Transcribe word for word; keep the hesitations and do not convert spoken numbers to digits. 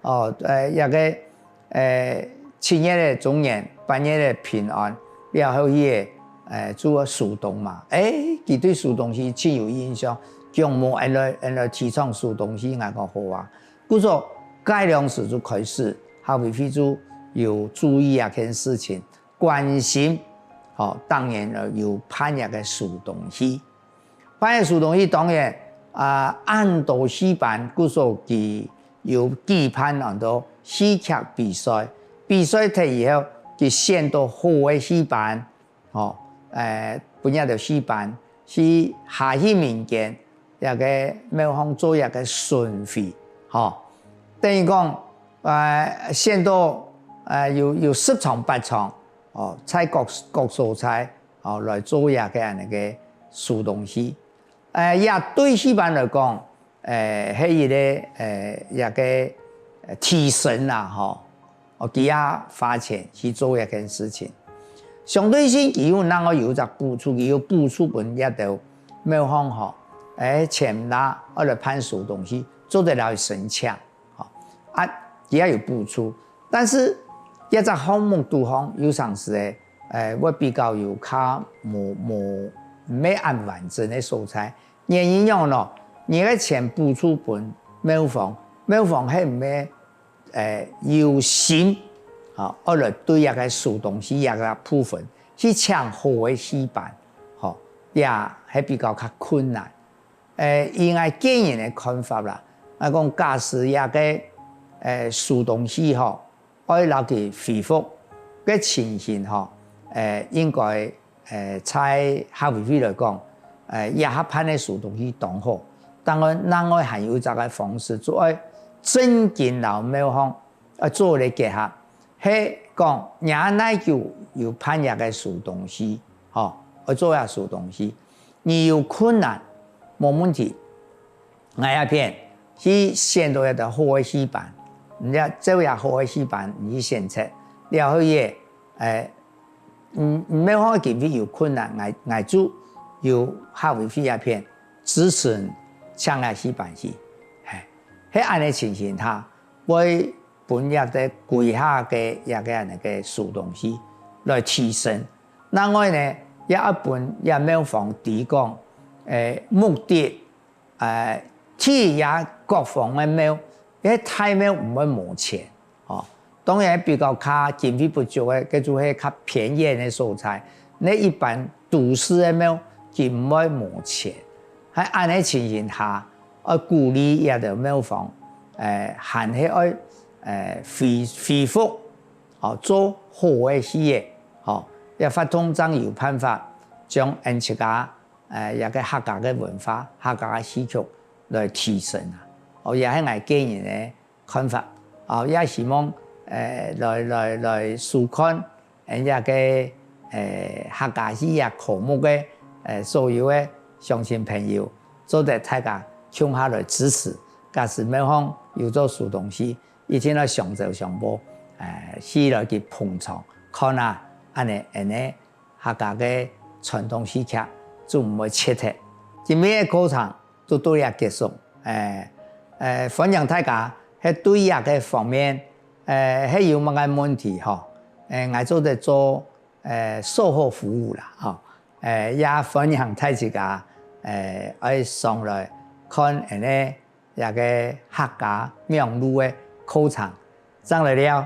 哦，呃，這个，呃，七月个中元，八月个平安，了後去个，呃，做手動嘛。欸，佢對手動戲盡有印象，講無，恁來，恁來提倡手動戲，𠊎講好啊。故所，該量時就開始，客委會就有注意這件事情，關心，吼，當然了，有辦這个手動戲。 辦个手動戲當然，啊，恁多戲班，故所佢有舉辦恁多戲劇比賽。比賽忒以後，佢選到好个戲班，吼，欸，分這兜戲班去下去民間，這个廟方做這个巡迴，吼。等於講，呃，選到，呃，有，有十場八場，哦，在各，各所在，哦，來做這个恁呢个手動戲。 呃，這對戲班來講，呃，係一个，呃，一个，呃，提升啦，吼。哦，佢也花錢去做這件事情。相對性，佢又另外有一隻補助，佢有補助分這兜廟方吼，欸，錢啦，愛來辦手動戲，做得了去申請。 吼，啊，佢也有補助。但是，這隻項目肚項有成時个，呃，會比較有較無，無，毋係恁完整个所在。原因仰呢？你个錢補助分廟方，廟方係毋係，呃，有心，吼，愛來對這个手動戲這个部分，去請好个戲班，吼，也係比較較困難。 呃，以𠊎個人个看法啦，𠊎講假使這个，呃，手動戲吼，愛摎佢恢復个情形吼，呃，應該，呃，在客委會來講，呃，這下辦个手動戲當好，當然另外還有一隻个方式，就愛正經摎廟方 愛做个結合，係講若哪久有辦這个手動戲，吼，愛做這手動戲，你有困難，無問題。𠊎這片去選到一个好个戲班，你就照這好个戲班，你去選擇，了後也，欸，嗯，毋係講經費有困難，𠊎，𠊎就有客委會這片支持請這戲班去，嘿，係恁呢情形下，會 分這个歸下个這个恁呢个手動戲來提升。另外呢，也愛分這廟方知講，欸，目的，欸，第一這各方个廟，因為大廟毋會無錢，吼。當然比較較經費不足个，該就係較偏遠个所在。該一般都市个廟，佢毋會無錢。 係恁呢情形下，愛鼓勵這兜廟方，欸，還係愛，欸，恢，恢復，吼，做好个戲仔，吼，這活動正有辦法將𠊎自家，欸，這个客家个文化、客家个戲曲來提升啊。哦，也係𠊎個人个 看法。哦，也希望，欸，來，來，來收看，欸，這个，欸，客家戲仔科目个，欸，所有个鄉親朋友，做得大家共下來支持。假使廟方有做手動戲，一定愛相招相報，欸，去來去捧場，看啊，恁呢，恁呢 客家个傳統戲劇就毋會絕忒。今晡个課程就到這結束。欸，欸，歡迎大家係對這个方面，欸，係有麼个問題吼，欸，𠊎做得做，欸，售後服務啦，吼。欸，也歡迎大自家，欸，愛上來看𠊎个 這个客家網路个課程。正來尞。